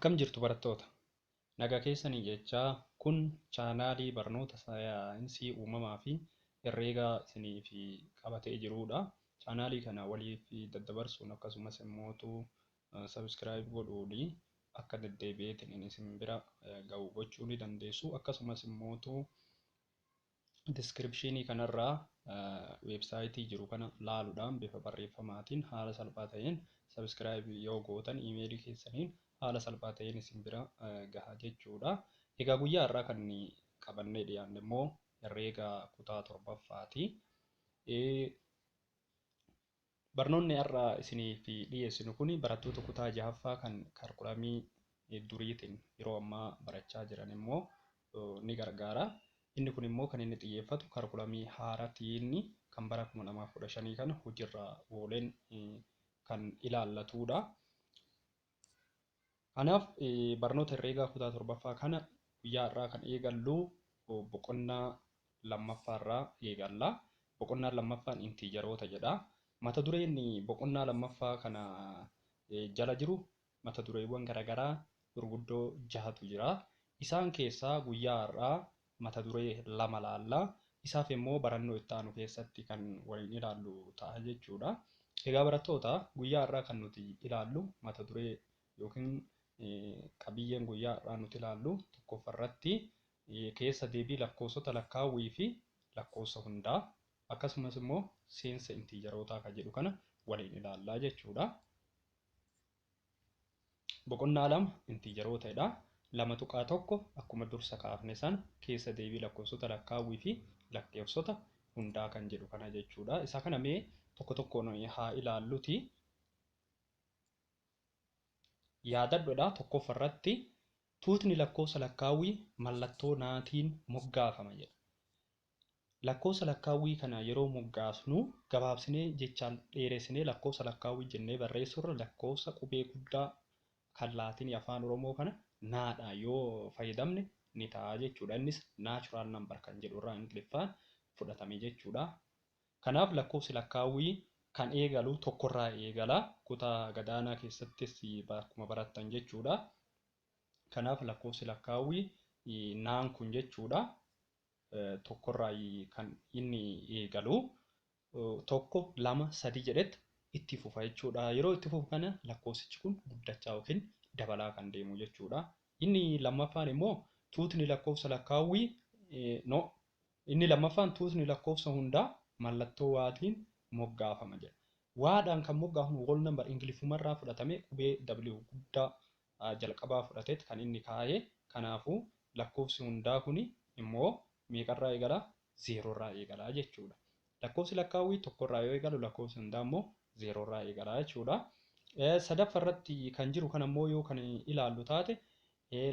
Akkam jirtu barattoota? Nagaa keessanii jechaa kun chaanaalii barnoota saayinsii uumamaa fi herreegaa isiniif qabatee jirudha. Chaanaalii kana waliif daddabarsuun akkasumas immoo subscribe godhuun akka deddeebi'eetiin isin bira gahu gochuu ni dandeessu. Akkasumas immoo description kanarraa weebsaayitii jiru kana laaluudhaan bifa barreeffamaatiin haala salphaa ta'een subscribe yoo gootan iimeelii keessaniin haala salphaa ta'een isin bira gaha jechuudha. Egaa guyyaa har'aa kan qabannee dhiyaanne immoo herreega kutaa torbaffaati. Barnoonni har'a isiniif dhiyeessinu kun barattoota kutaa jahaffaa kan kaarikulamii duriitiin yeroo ammaa barachaa jiran immoo ni gargaara. Inni kun immoo kan inni xiyyeeffatu kaarikulamii haaraatiin kan bara 2015 kana hojiirra ooleen kan ilaallatudha. Kanaaf barnoota herreegaa kutaa torbaffaa kana guyyaa har'aa kan eegallu boqonnaa lammaffaarraa eegalla. Boqonnaan lammaffaan intiijaroota jedha. Mata dureen boqonnaa lammaffaa kana jala jiru mata dureewwan garaagaraa gurguddoo jahatu jira. Isaan keessaa guyyaa har'aa mata duree lama laalla. Isaaf immoo barannoo itti aanu keessatti kan waliin ilaallu ta'a jechuudha. Egaa barattoota, guyyaa har'aa kan nuti ilaallu mata duree yookiin qabiyyeen guyyaa har'aa nuti ilaallu tokkoffaarratti keessa deebii lakkoofsota lakkaawwii fi lakkoofsa hundaa, akkasumas immoo seensa intiijarootaa kan jedhu kana waliin ilaallaa jechuudha. Boqonnaa lama intiijarootadha. 2.1 akkuma dursa kaafne sana keessa deebii lakkoofsota lakkaawwii fi lakkoofsota hundaa kan jedhu kana jechuudha. Isa kana mee tokko tokkoon haa ilaalluti. Yaadadhodha, tokkoffaarratti tuutni lakkoofsa lakkaawwii mallattoo naatiin moggaafama jedha. Lakkoofsa lakkaawwii kana yeroo moggaasnu gabaabsinee jechaan dheeressinee lakkoofsa lakkaawwii jennee barreessurra lakkoofsa qubee guddaa kan laatinii afaan Oromoo kana naadha yoo fayyadamne ni ta'a jechuudha. Innis natural number kan jedhu irraa Ingiliffaan fudhatame jechuudha. Kanaaf lakkoofsi lakkaawwii kan eegalu tokkorraa eegala. Kutaa gadaanaa keessattis akkuma barattan jechuudha. Kanaaf lakkoofsi lakkaawwii naan kun jechuudha. Tokkorraa kan inni eegalu 1, 2, 3 jedhetti itti fufa jechuudha. Yeroo itti fufu kana lakkoofsichi kun guddachaa yookiin dabalaa kan deemu jechuudha. Inni lammaffaan immoo tuutni lakkoofsa lakkaawwii no inni lammaffaan tuutni lakkoofsa hundaa mallattoo waatiin moggaafama jedha. Waadhaan kan moggaafamu whole number Ingiliffumarraa fudhatamee qubee W guddaa jalqabaa fudhateet kan inni kaa'e. Kanaafuu lakkoofsi hundaa kuni immoo meeqarraa eegala? Zeeroorraa eegala jechuudha. Lakkoofsi lakkaawwii tokkorraa yoo eegalu lakkoofsi hundaa immoo zeeroorraa eegala jechuudha. Sadaffaarratti kan jiru kan ammoo yoo kan ilaallu taate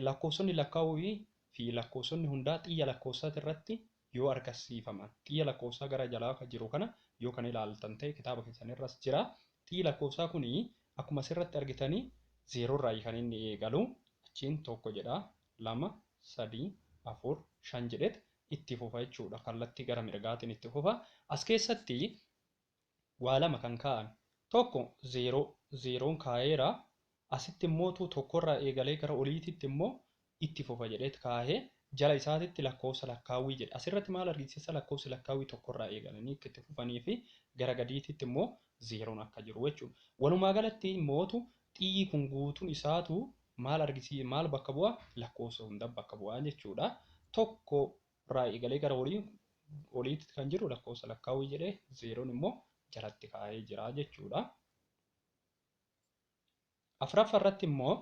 lakkoofsonni lakkaawwii fi lakkoofsonni hundaa xiyya lakkoofsaati irratti yoo argisiifaman, xiyya lakkoofsaa gara jalaa kan jiru kana yoo kan ilaaltan ta'e kitaaba keessan irras jira. Xiyyi lakkoofsaa kuni akkuma asirratti argitanii zeeroorraa kan inni eegalu, achiin 1 jedha, 2, 3, 4, 5 jedheet itti fufa jechuudha. Kallattii gara mirgaatiin itti fufa. As keessatti waa lama kan kaa'ame. Tokko zeeroo, zeeroon kaa'eera. Asitti immoo tokkorraa eegalee gara oliititti immoo itti fufa jedheet kaa'ee jala isaatitti lakkoofsa lakkaawwii jedha. Asirratti maal argisiisa? Lakkoofsi lakkaawwii tokkorraa eegalanii akka itti fufanii fi gara gadiititti immoo zeeroon akka jiru jechuudha. Walumaa galatti immootu xiyyi kun guutuun isaatu maal argisiisa? Maal bakka bu'a? Lakkoofsa hunda bakka bu'a jechuudha. Tokkorraa eegalee gara oliitti kan jiru lakkoofsa lakkaawwii jedhee zeeroon immoo jalatti kaa'ee jira jechuudha. Afuraffaa irratti immoo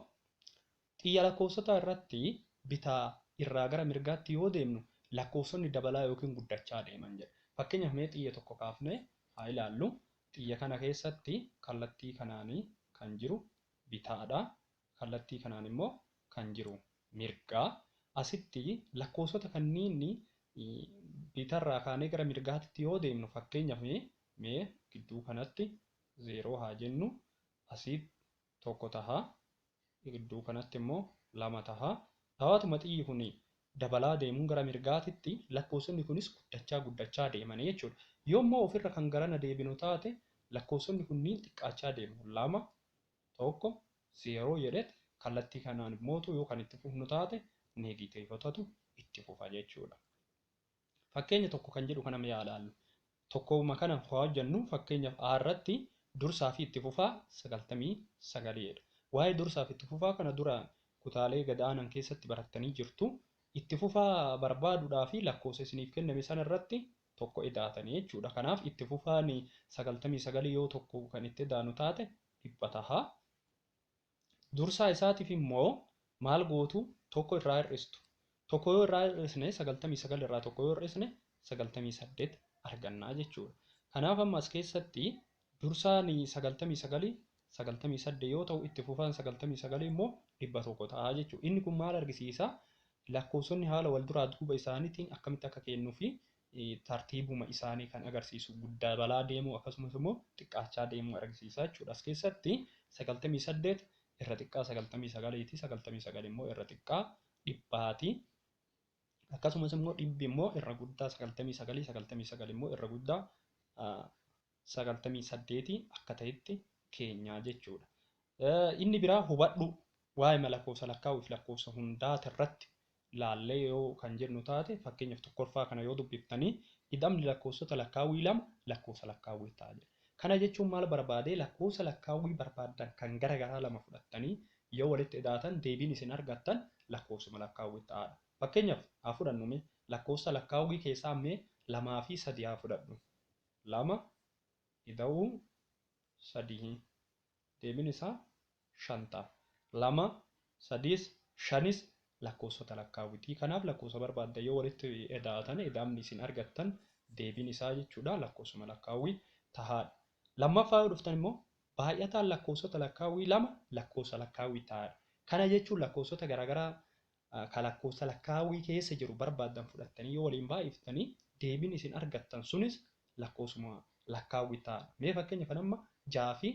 xiyya lakkoofsota irratti bitaa irraa gara mirgaatti yoo deemnu lakkoofsonni dabalaa yookiin guddachaa deeman jedha. Fakkeenyaaf mee xiyya tokko kaafnee haa ilaallu. Xiyya kana keessatti kallattii kanaan kan jiru bitaadha. Kallattii kanaan immoo kan jiru mirgaa. Asitti lakkoofsota kanneen bitarraa kaanee gara mirgaatti yoo deemnu, fakkeenyaaf mee gidduu kanatti 0 haa jennu, asii 1 taha, gidduu kanatti immoo 2 taha. Hawaatuma xiyyi kun dabalaa deemuun gara mirgaatitti lakkoofsonni kunis guddachaa guddachaa deemanii jechuudha. Yoommoo ofirra kan garana deebinu taate lakkoofsonni kunniin xiqqaachaa deemu. 2, 1, 0 jedheet Kallattii kanaan immoo yoo kan itti fufnu taate neegatiivotatu itti fufa jechuudha. Fakkeenya tokko kan jedhu kana mee ilaallu. Tokkuma kana haa hojjennu. Fakkeenyaaf A irratti dursaa fi itti fufaa 99dha. Waa'ee dursaa fi itti fufaa kana dura kutaalee gad aanan keessatti barattanii jirtu. Itti fufaa barbaaduudhaa fi lakkoofsa isiniif kenname sana irratti tokko idaatanii jechuudha. Kanaaf itti fufaan 99 yoo tokko kan itti idaanu taate 100 taha. Dursaa isaatiif immoo maal gootu? Tokko irraa hir'istu. Tokko yoo irraa hir'isne 99 irraa tokko yoo hir'isne 98 argannaa jechuudha. Kanaaf amma as keessatti dursaan 99 98 yoo ta'u itti fufaan 99 immoo 100 ta'a jechuudha. Inni kun maal argisiisa? Lakkoofsonni haala wal duraa duuba isaaniitiin akkamitti akka kennuu fi tartiibuma isaanii kan agarsiisu guddaa balaa deemuu akkasumas immoo xiqqaachaa deemuu argisiisa jechuudha. As keessatti 98 irra xiqqaa 99ti, 99 immoo irra xiqqaa 100ti. Akkasumas immoo dhibbi immoo irra guddaa 99, 99 immoo irra guddaa 98 akka ta'etti keenyaa jechuudha. Inni biraa hubadhu waa'ee lakkoofsa lakkaa'uu fi lakkoofsa hundaati irratti laallee yoo kan jennu taate fakkeenyaaf tokkoffaa kana yoo dubbiftanii ida'amni lakkoofsota lakkaawwii lama lakkoofsa lakkaawwii ta'a jedha. Kana jechuun maal barbaadee lakkoofsa lakkaawwii barbaaddan kan gara garaa lama fudhattanii yoo walitti idaatan deebiin isin argattan lakkoofsuma lakkaawwii ta'aadha. Fakkeenyaaf haa fudhannu mee lakkoofsa lakkaawwii keessaa mee 2 fi 3 haa fudhadhu. 2 ida'uu 3 deebiin isaa 5 ta'a. 2 3 5 lakkoofsota lakkaawwitii. Kanaaf lakkoofsa barbaaddan yoo walitti idaatan ida'amni isin argattan deebiin isaa jechuudha lakkoofsuma lakkaawwii tahaadha. Lammaffaa yoo dhuftan immoo baay'ataan lakkoofsota lakkaawwii lama lakkoofsa lakkaawwii tahaadha. Kana jechuun lakkoofsota garaagaraa kan lakkoofsa lakkaawwii keessa jiru barbaaddan fudhattanii yoo waliin baay'iftanii deebiin isin argattan sunis lakkoofsuma lakkaawwii tahaadha. Mee fakkeenyaaf amma 6 fi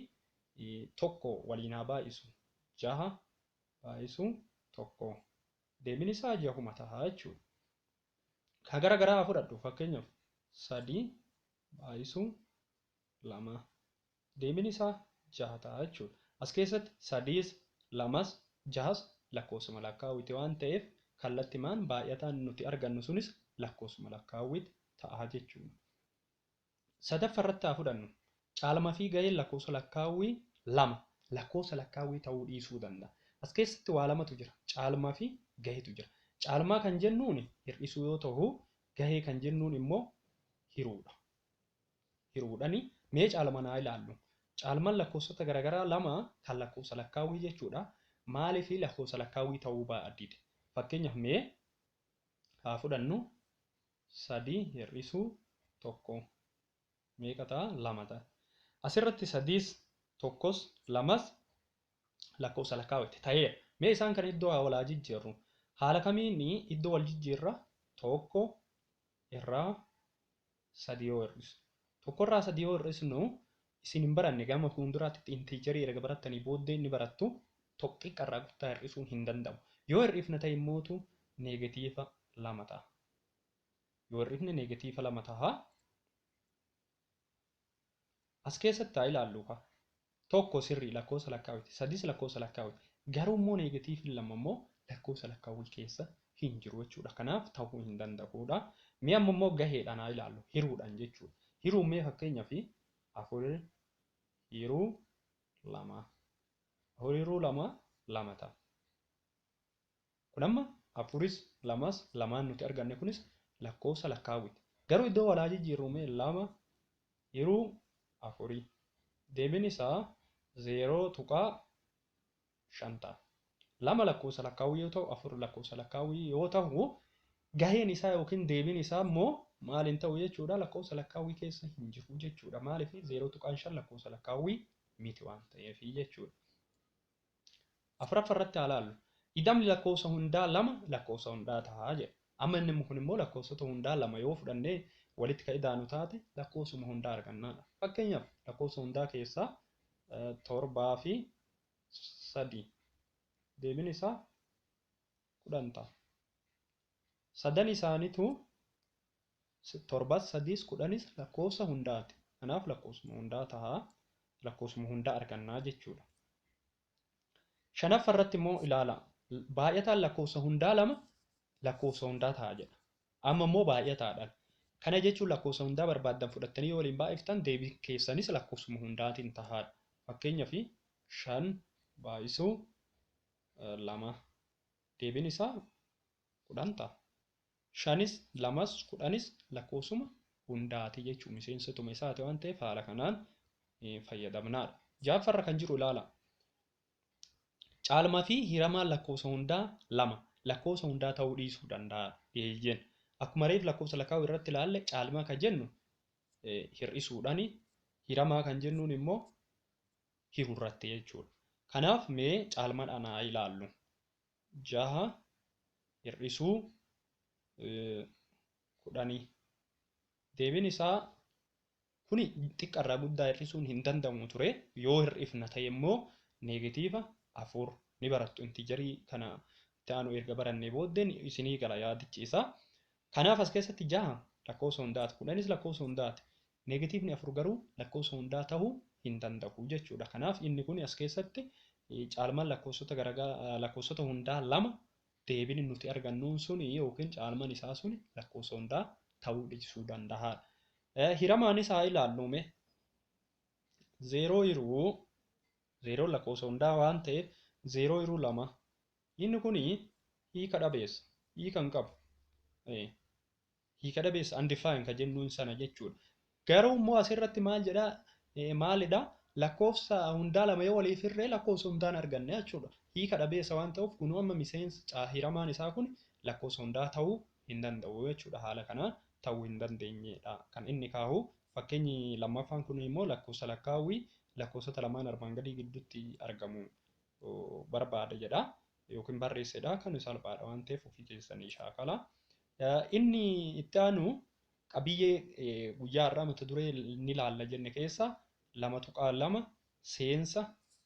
1 waliin haa baay'isu. 6 baay'isu 1 deebiin isaa 6 ta'a jechuudha. Kan gara garaa haa fudhadhu fakkeenyaaf 3 baay'isu 2 deebiin isaa 6 ta'a jechuudha. As keessatti 3s 2s 6s lakkoofsuma lakkaawwiiti waan ta'eef kallattimaan baay'ataan nuti argannu sunis lakkoofsuma lakkaawwiiti ta'a jechuudha. Sadaffaa irratti haa fudhannu. Caalmaa fi gaheen lakkoofsa lakkaawwii lama lakkoofsa lakkaawwii ta'uu dhiisuu danda'a. As keessatti waa lamatu jira. Caalmaa fi gaheetu jira. Caalmaa kan jennuun hir'isuu yoo ta'u, gahee kan jennuun immoo hiruudha. Hiruudhani mee caalmaa naa ilaallu. Caalmaan lakkoofsota garaagaraa lama kan lakkoofsa lakkaawwii jechuudha. Maaliif lakkoofsa lakkaawwii ta'uu baadide? Fakkeenyaaf mee haa fudhannu 3 hir'isuu 1 meeqa ta'a? 2 ta'a. Asirratti 3s 1s 2s lakkoofsa lakkaawwiiti ta'eera. Mee isaan kan iddoo walaa jijjiirru. Haala kamiin iddoo wal jijjiirra? 1 irraa 3 yoo hir'isnu. 1 irraa 3 yoo hir'isnu isin hin baranne gama fuulduraatti intiijarii erga barattanii booddee inni barattu tokko xiqqarraa guddaa hir'isuun hin danda'amu. Yoo hir'ifne ta'e immootu neegatiiva 2 ta'a. Yoo hir'ifne neegatiiva 2 ta'a. As keessatti haa ilaallu kaa. 1 sirrii lakkoofsa lakkaawwiiti. 3 lakkoofsa lakkaawwiiti. Garuu immoo neegatiivni 2 immoo lakkoofsa lakkaawwii keessa hin jiru jechuudha. Kanaaf ta'uu hin danda'udha. Mee amma immoo gaheedhaan haa ilaallu. Hiruudhaan jechuudha. Hiruun mee fakkeenyaaf 4 hiruu 2. 4 hiruu 2 2 ta'a. Kun amma 4s 2s 2 nuti arganne kunis lakkoofsa lakkaawwiiti. Garuu iddoo walaa jijjiirru mee 2 hiruu 4. Deebiin isaa 0.5 ta'a. 2 lakkoofsa lakkaawwii yoo ta'u 4 lakkoofsa lakkaawwii yoo ta'u gaheen isaa yookiin deebiin isaa immoo maal hin ta'u jechuudha lakkoofsa lakkaawwii keessa hin jiru jechuudha. Maaliif 0.5 lakkoofsa lakkaawwii miti waan ta'eef jechuudha. Afuraffaa irratti haa ilaallu. Ida'amni lakkoofsa hundaa 2 lakkoofsa hundaa ta'a jedha. Amma inni kun immoo lakkoofsota hundaa 2 yoo fudhannee walitti kan idaanu taate lakkoofsuma hundaa argannaadha. Fakkeenyaaf lakkoofsa hundaa keessaa 7 fi 3 deebiin isaa 10 ta'a. Sadan isaaniitu 7 3 10 lakkoofsa hundaati. Kanaaf lakkoofsuma hundaa ta'a. Lakkoofsuma hundaa argannaa jechuudha. Shanaffaa irratti immoo ilaala. Baay'ataan lakkoofsa hundaa 2 lakkoofsa hundaa ta'a jedha. Amma immoo baay'ataadhaan. Kana jechuun lakkoofsa hundaa barbaaddan fudhattanii yoo waliin baay'iftan deebii keessanis lakkoofsuma hundaatiin tahaadha. Fakkeenyaaf 5 baay'isuu 2 deebiin isaa 10 ta'a. 5s 2s 10s lakkoofsuma hundaati jechuun miseensotuma isaati waan ta'eef haala kanaan fayyadamnaadha. Ja'affaarra kan jiru ilaala. Caalmaa fi hiramaan lakkoofsa hundaa 2 lakkoofsa hundaa ta'uu dhiisuu danda'a. Eeyyeen. Akkuma reef lakkoofsa lakkaa'uu irratti ilaalle caalmaa kan jennu hir'isuudhaan hiramaa kan jennuun immoo hiruu irratti jechuudha. Kanaaf mee caalmaadhaan haa ilaallu. 6 hir'isuu 10 deebiin isaa kuni xiqqaarraa guddaa hir'isuun hin danda'amu ture. Yoo hir'ifna ta'e immoo neegatiiva 4 ni barattu. Intiijarii kana itti aanu erga barannee booddee isinii gala yaadichi isaa. Kanaaf as keessatti 6 lakkoofsa hundaati. 10s lakkoofsa hundaati. Neegatiivni 4 garuu lakkoofsa hundaa ta'uu hin danda'u jechuudha. Kanaaf inni kun as keessatti caalmaan lakkoofsota garaagaraa lakkoofsota hundaa 2 deebiin nuti argannuun suni yookiin caalmaan isaa suni lakkoofsa hundaa ta'uu dhiisuu danda'a. Hiramaanis haa ilaallu mee. 0 hiruu 0 lakkoofsa hundaa waan ta'eef 0 hiruu 2 inni kun hiika dhabeessa. Hiika hin qabu. Hiika dhabeessa undefined kan jennuun sana jechuudha. Garuu immoo asirratti maal jedhaa maalidha? Lakkoofsa hundaa 2 yoo waliif hirree lakkoofsa hundaan arganne jechuudha. Hiika dhabeessa waan ta'uuf kunuu amma miseensa hiramaan isaa kun lakkoofsa hundaa ta'uu hin danda'u jechuudha. Haala kanaan ta'uu hin dandeenyedha kan inni kaahu. Fakkeenyi lammaffaan kun immoo lakkoofsa lakkaawwii lakkoofsota lamaan armaan gadii gidduutti argamu barbaada jedha yookiin barreessedha. Kan salphaadha waan ta'eef ofii keessanii shaakala. Inni itti aanu qabiyyee guyyaa har'aa mata duree ni ilaalla jenne keessa 2.2 seensa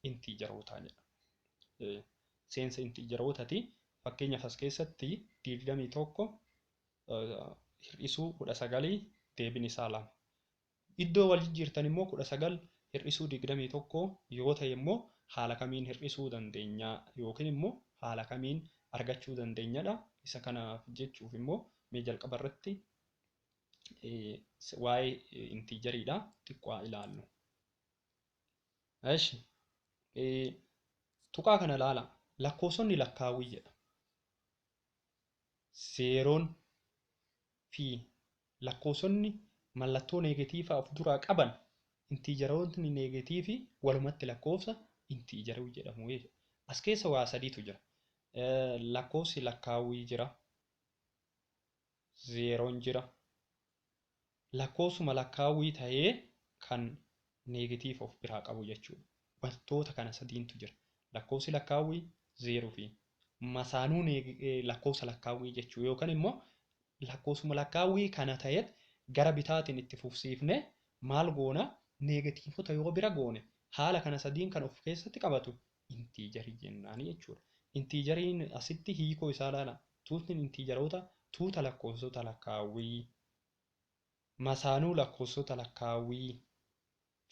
intiijarootaa jedha. Seensa intiijarootaati. Fakkeenyaaf as keessatti 21 hir'isuu 19 deebiin isaa 2. Iddoo wal jijjiirtan immoo 19 hir'isuu 21 yoo ta'e immoo haala kamiin hir'isuu dandeenya yookiin immoo haala kamiin argachuu dandeenyadha. Isa kanaaf jechuuf immoo mee jalqaba irratti waa'ee intiijariidha xiqqoo ilaallu. Eshi tuqaa kana ilaala. Lakkoofsonni lakkaawwii jedha. 0 fi lakkoofsonni mallattoo neegatiivaa of duraa qaban intiijaroonni neegatiivii walumatti lakkoofsa intiijarii jedhamu jechuudha. As keessa waa sadiitu jira. Lakkoofsi lakkaawwii jira. 0 jira. Lakkoofsuma lakkaawwii ta'ee kan neegatiiva of biraa qabu jechuudha. Wantoota kana sadiintu jira. Lakkoofsi lakkaawwii 0 fi masaanuu lakkoofsa lakkaawwii jechuu yookaan immoo lakkoofsuma lakkaawwii kana ta'eet gara bitaatiin itti fufsiifne maal goona neegatiivota yoo bira goone haala kana sadiin kan of keessatti qabatu intiijarii jennaani jechuudha. Intiijariin asitti hiikoo isaa ilaala. Tuutni intiijaroota tuuta lakkoofsota lakkaawwii, masaanuu lakkoofsota lakkaawwii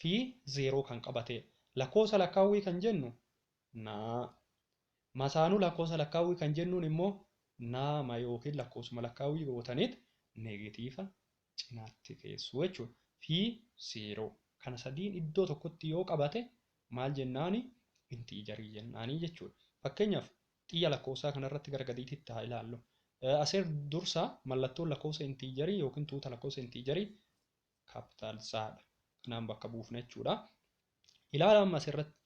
fi 0 kan qabatedha. Lakkoofsa lakkaawwii kan jennu naa. Masaanuu lakkoofsa lakkaawwii kan jennuun immoo naama yookiin lakkoofsuma lakkaawwii gootaniit neegatiiva cinaatti keessu jechuudha. Fi 0 kana sadiin iddoo tokkotti yoo qabate maal jennaani intiijarii jennaanii jechuudha. Fakkeenyaaf xiyya lakkoofsaa kanarratti gara gadiitti haa ilaallu. Asir dursa mallattoon lakkoofsa intiijarii yookiin tuuta lakkoofsa intiijarii kaapitaal zaadha. Kanaan bakka buufna jechuudha. Ilaala amma asirratti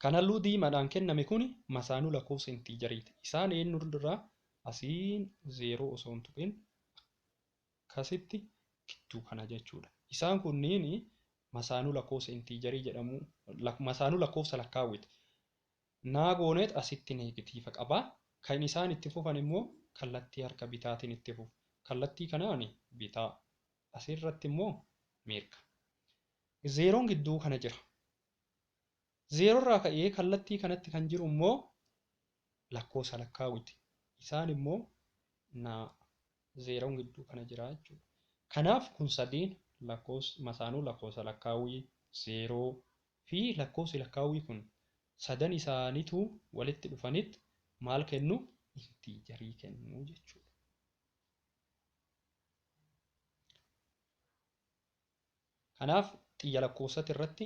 kan halluu diimaadhaan kenname kuni masaanuu lakkoofsa intiijariiti. Isaan eenyurraa asiin 0 osoo hin tuqin akkasitti gidduu kana jechuudha. Isaan kunniin masaanuu lakkoofsa intiijarii jedhamu masaanuu lakkoofsa lakkaawwiti. Naa gooneet asitti neegatiiva qaba. Kan isaan itti fufan immoo kallattii harka bitaatiin itti fufu. Kallattii kanaan bitaa. Asirratti immoo mirga. 0 gidduu kana jira. 0 irraa ka'ee kallattii kanatti kan jiru immoo lakkoofsa lakkaawwiti. Isaan immoo naa 0 gidduu kana jira jechuudha. Kanaaf kun sadiin lakkoofsa masaanuu lakkoofsa lakkaawwii 0 fi lakkoofsi lakkaawwii kun Sadan isaaniitu walitti dhufanitti maal kennu? Intiijarii kennu jechuudha. Kanaaf xiyya lakkoofsati irratti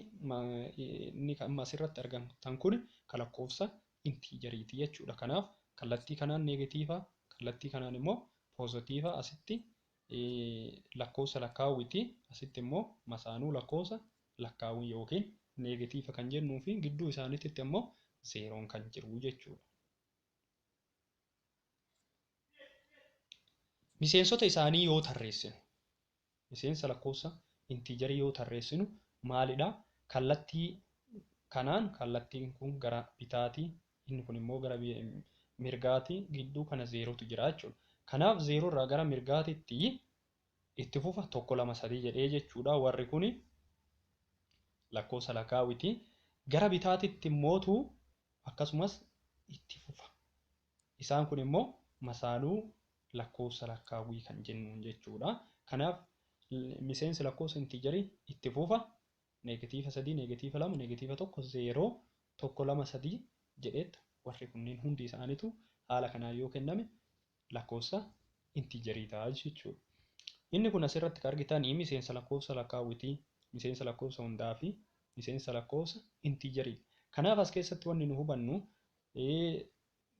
inni amma asirratti argamtan kun kan lakkoofsa intiijariiti jechuudha. Kanaaf kallattii kanaan neegatiiva, kallattii kanaan immoo poozitiiva, asitti lakkoofsa lakkaawwiti, asitti immoo masaanuu lakkoofsa lakkaawwii yookiin neegatiiva kan jennuu fi gidduu isaaniitti immoo zeeroon kan jiru jechuudha. Miseensota isaanii yoo tarreessinu, miseensa lakkoofsa intiijarii yoo tarreessinu maalidha? Kallattii kanaan kallattiin kun gara bitaati, inni kun immoo gara mirgaati, gidduu kana zeerootu jira jechuudha. Kanaaf zeeroo irraa gara mirgaatitti itti fufa 1 2 3 jedhee jechuudha. Warri kun lakkoofsa lakkaawwiti. Gara bitaatitti immootu akkasumas itti fufa. Isaan kun immoo masaanuu lakkoofsa lakkaawwii kan jennuun jechuudha. Kanaaf miseensi lakkoofsa intiijarii itti fufa neegatiiva 3, neegatiiva 2, neegatiiva 1, 0, 1 2 3 jedhetti warri kunneen hundi isaaniitu haala kanaan yoo kenname lakkoofsa intiijarii ta'a jechuudha. Inni kun asirratti kan argitan miseensa lakkoofsa lakkaawwitii, miseensa lakkoofsa hundaa fi miseensa lakkoofsa intiijarii. Kanaaf as keessatti wanni nu hubannu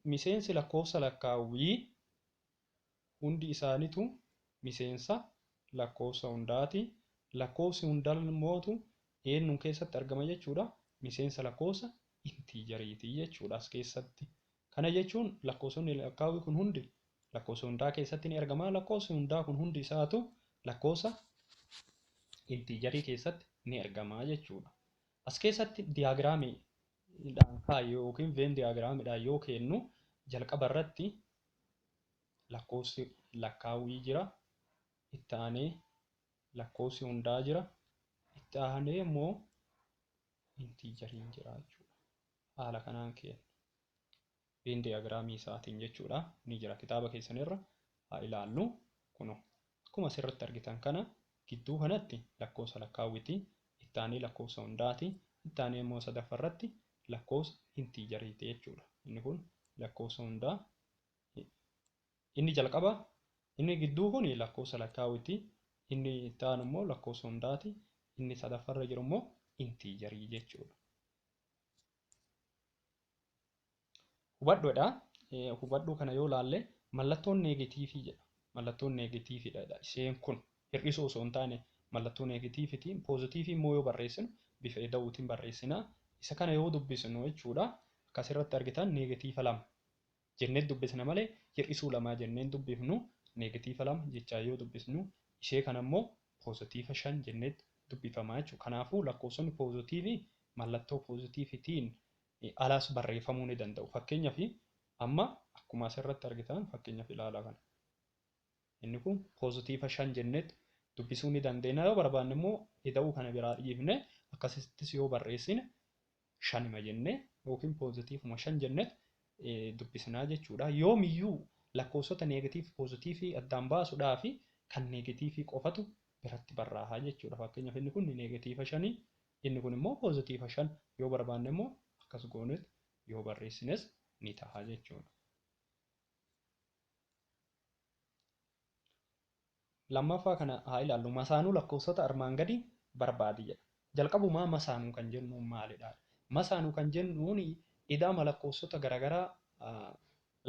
miseensi lakkoofsa lakkaawwii hundi isaaniitu miseensa lakkoofsa hundaati. Lakkoofsi hundaan immootu eenyuun keessatti argama jechuudha? Miseensa lakkoofsa intiijariiti jechuudha as keessatti. Kana jechuun lakkoofsonni lakkaawwii kun hundi lakkoofsa hundaa keessatti ni argama. Lakkoofsi hundaa kun hundi isaatu lakkoofsa intiijarii keessatti ni argama jechuudha. As keessatti diyaagiraamiidhaan kaa'e yookiin veen diyaagiraamiidhaan yoo kennu jalqaba irratti lakkoofsi lakkaawwii jira. Itti aanee lakkoofsi hundaa jira. Itti aanee immoo intiijariin jira jechuudha. Haala kanaan kenna. Veen diyaagiraamii isaatiin jechuudha. Ni jira kitaaba keessanirra haa ilaallu. Kunoo akkuma asirratti argitan kana gidduu kanatti lakkoofsa lakkaawwiti. Itti aanee lakkoofsa hundaati. Itti aanee immoo sadaffaa irratti lakkoofsa intiijariiti jechuudha. Inni kun lakkoofsa hundaa. Inni jalqaba inni gidduu kun lakkoofsa lakkaawwiti. Inni itti aanu immoo lakkoofsa hundaati. Inni sadaffaarra jiru immoo intiijarii jechuudha. Hubadhuudha. Hubadhuu kana yoo ilaalle mallattoon neegatiivii jedha. Mallattoon neegatiiviidha. Isheen kun hir'isuu osoo hin taane mallattoo neegatiiviiti. Poozitiivii immoo yoo barreessinu bifa ida'uutiin barreessina. Isa kana yoo dubbisnu jechuudha. Akkasirratti argitan neegatiiva 2 jennee dubbisna malee hir'isuu 2 jennee dubbifnu. Neegatiiva 2 jechaa yoo dubbisnu ishee kana immoo poozitiiva 5 jennee dubbifamaa jechuudha. Kanaafuu lakkoofsonni poozitiivii mallattoo poozitiiviitiin alaas barreeffamuu ni danda'u. Fakkeenyaaf amma akkuma asirratti argitan fakkeenyaaf ilaalaa kana. Inni kun poozitiiva 5 jennee dubbisuu ni dandeenya. Yoo barbaanne immoo ida'uu kana biraa dhiifne akkasittis yoo barreessine 5 jennee yookiin poozitiivuma 5 jennee dubbisnaa jechuudha. Yoomiyyuu lakkoofsota neegatiiv poozitiivii addaan baasuudhaa fi kan neegatiivii qofatu biratti barraahaa jechuudha. Fakkeenyaaf inni kun neegatiiva 5, inni kun immoo poozitiiva 5 yoo barbaanne immoo akkas goonetti yoo barreessines ni ta'a jechuudha. Lammaffaa kana haa ilaallu. Masaanuu lakkoofsota armaan gadi barbaadi jedha. Jalqabumaa masaanuu kan jennuun maalidha? Masaanuu kan jennuun ida'ama lakkoofsota garaagaraa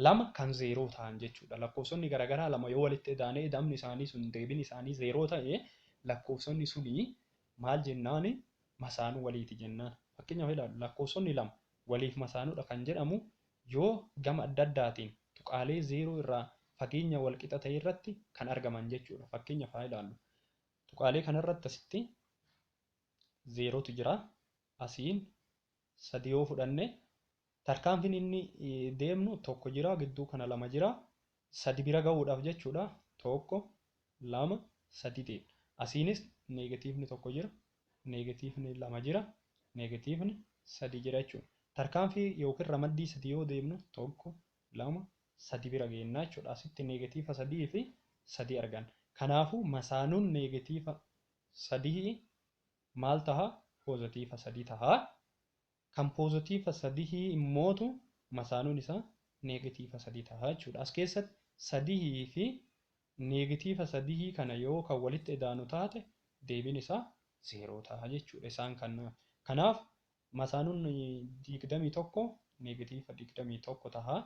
lama kan zeeroo ta'an jechuudha. Lakkoofsonni garaagaraa lama yoo walitti ida'anii ida'amni isaanii sun deebiin isaanii zeeroo ta'e lakkoofsonni suni maal jennaani? Masaanuu waliiti jennaan. Fakkeenyaaf ilaallu lakkoofsonni lama waliif masaanuudha kan jedhamu yoo gama adda addaatiin tuqaalee zeeroo irraa fageenya wal qixa ta'e irratti kan argaman jechuudha. Fakkeenyaaf haa ilaallu. Tuqaalee kanarratti asitti zeerootu jira. Asiin 3 yoo fudhanne tarkaanfiin inni deemnu 1 jira, gidduu kana 2 jira. 3 bira gahuudhaaf jechuudha. 1 2 3 deemna. Asiinis neegatiivni 1 jira, neegatiivni 2 jira, neegatiivni 3 jira jechuudha. Tarkaanfii yookiin ramaddii 3 yoo deemnu 1 2 3 bira geennaa jechuudha. Asitti neegatiiva 3 fi 3 arganna. Kanaafuu masaanuun neegatiiva 3 maal taha? Poozitiiva 3 taha. Kan poozitiiva sadihii immootu masaanuun isaa neegatiiva 3 ta'a jechuudha. As keessatti 3 fi neegatiiva 3 kana yoo kan walitti idaanu taate deebiin isaa 0 ta'a jechuudha. Isaan kanaaf. Kanaaf masaanuun 21 neegatiiva 21 ta'a.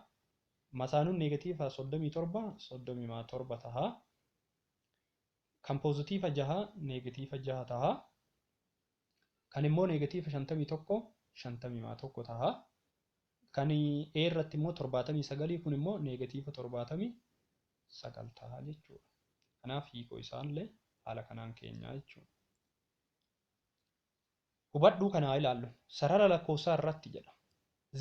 Masaanuun neegatiiva 37 37 ta'a. Kan poozitiiva 6 neegatiiva 6 ta'a. Kan immoo neegatiiva 51 51 ta'a. Kan E irratti immoo 79 kun immoo neegatiiva 79 ta'a jechuudha. Kanaaf hiikoo isaallee haala kanaan keenyaa jechuudha. Hubadhuu kanaa ilaallu. Sarara lakkoofsaa irratti jedha.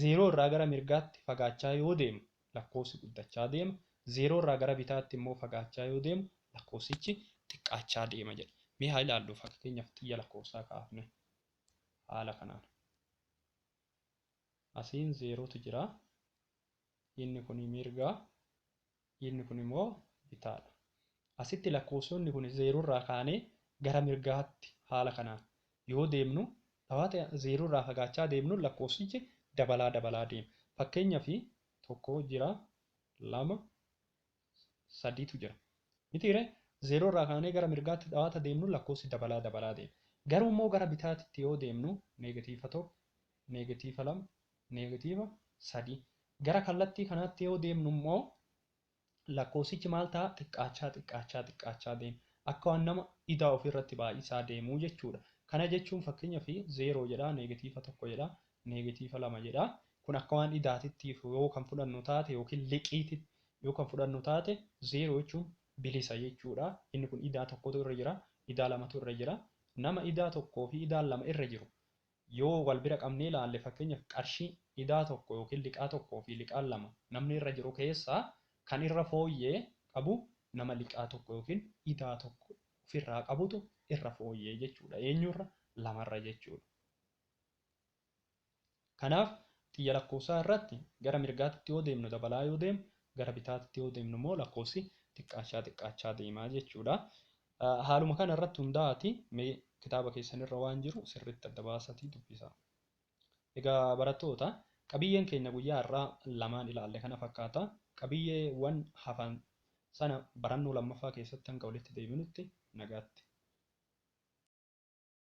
0 irraa gara mirgaatti fagaachaa yoo deemu lakkoofsi guddachaa deema. 0 irraa gara bitaatti immoo fagaachaa yoo deemu lakkoofsichi xiqqaachaa deema jedha. Mee haa ilaallu fakkeenyaaf xiyya lakkoofsaa kaafne haala kanaan. Asiin 0tu jira. Inni kun mirgaa, inni kun immoo bitaadha. Asitti lakkoofsonni kun 0 irraa kaanee gara mirgaatti haala kanaan yoo deemnu dhawaata 0 irraa fagaachaa deemnu lakkoofsichi dabalaa dabalaa deema. Fakkeenyaaf 1 jira, 2, 3tu jira. Mitiiree 0 irraa kaanee gara mirgaatti dhawaata deemnu lakkoofsi dabalaa dabalaa deema. Garuu immoo gara bitaatti yoo deemnu neegatiiva 1, neegatiiva 2, neegatiiva 3. Gara kallattii kanaatti yoo deemnu immoo lakkoofsichi maal ta'a? Xiqqaachaa xiqqaachaa xiqqaachaa deema. Akka waan nama idaa ofirratti baay'isaa deemuu jechuudha. Kana jechuun fakkeenyaaf 0 jedha, neegatiiva 1 jedha, neegatiiva 2 jedha. Kun akka waan idaatitti yoo kan fudhannu taate yookiin liqiititti yoo kan fudhannu taate 0 jechuun bilisa jechuudha. Inni kun idaa 1tu irra jira, idaa 2tu irra jira. Nama idaa 1 fi idaa 2 irra jiru yoo wal bira qabnee ilaalle fakkeenyaaf qarshii idaa 1 yookiin liqaa 1 fi liqaa 2 namni irra jiru keessaa kan irra fooyyee qabu nama liqaa 1 yookiin idaa 1 ofirraa qabutu irra fooyyee jechuudha. Eenyurra? 2rra jechuudha. Kanaaf xiyya lakkoofsaa irratti gara mirgaatti yoo deemnu dabalaa yoo deemu gara bitaatti yoo deemnu immoo lakkoofsi xiqqaachaa xiqqaachaa deemaa jechuudha. Haaluma kana irratti hundaa'aati mee kitaaba keessan irra waan jiru sirriitti adda baasatii dubbisaa. Egaa barattoota qabiyyeen keenya guyyaa har'aa lamaan ilaalle kana fakkaata. Qabiyyeewwan hafan sana barannoo lammaffaa keessatti hanga walitti deebinutti nagaatti.